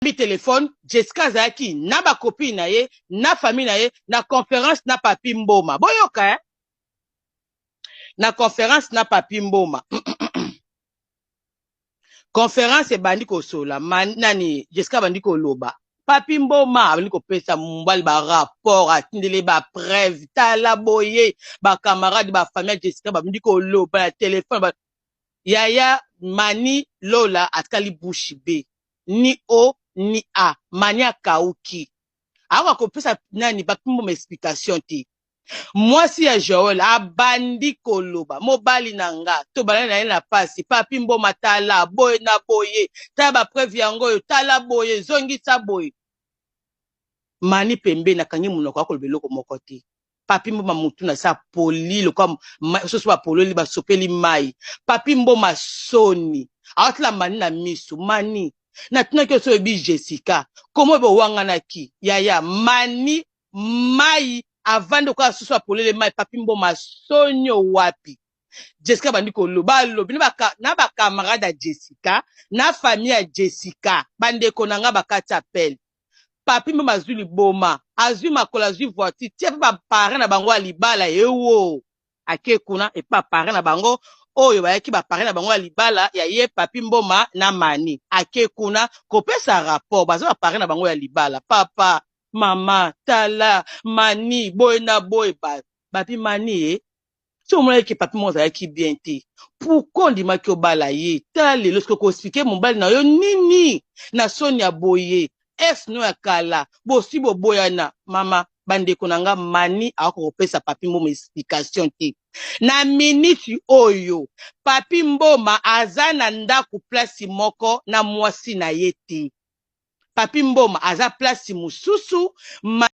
Ayambi telefone. Jessica azalaki na bacopine na ye, na famille na ye, na conférence na Papi Mboma. Boyoka, eh? Na conférence na Papi Mboma, conférence ebandi kosola nani, Jessica abandi koloba. Papi Mboma abandi kopesa mobali barapport, atindeli bapreuve. Tala boye, bacamarade, bafamille ya Jessica babandi koloba na telefone ba... Yaya Mani Lola atikali bouche bée, ni o ni a. Mani akauki, akoka kopesa nani, Papi Mboma, explication te. Mwasi ya Joel abandi koloba: "Mobali na nga, tobandani na ye na pasi. Papi Mboma, tala boye na boye, tala bapreuve yango oyo, tala boye, zongisa boye." Mani pembeni akangi monoko, akoloba eloko moko te. Papi Mboma mutu na se apoli lokwa soso bapololi, basopeli mai. Papi Mboma soni, aotala Mani na miso. "Mani, natunaki oso oyebi Jessica, komo oyo bowanganaki?" Yaya Mani mai avandi okoya susu apolele mai. Papi Mboma soni owapi? Jessica bandi koloba, alobi na bacamarade ya Jessica, na famille ya Jessica. Bandeko na nga, bakati appel. Papi Mboma azwi liboma, azwi makolo, azwi voiture, tia mpe baparrain na bango ya libala. Ewo ake kuna epe baparrain na bango oyo bayaki, baparrain na bango ya libala ya ye Papi Mboma na Mani. Ake kuna kopesa rapport, baza baparrain na bango ya libala. "Papa, mama, tala Mani boye na boye." Bapi Mani e so omonaki Papi moko azalaki bien te, pourquoi ondimaki obala ye? Tala lelo soki okoexpliquer mobali na yo nini na soni ya boye, ex no ya kala, bosi boboyana. Mama, bandeko na nga, Mani akoka kopesa Papi Mboma explication te. Na miniti oyo, Papi Mboma aza na ndako place moko na mwasi na ye te. Papi Mboma aza place mosusu.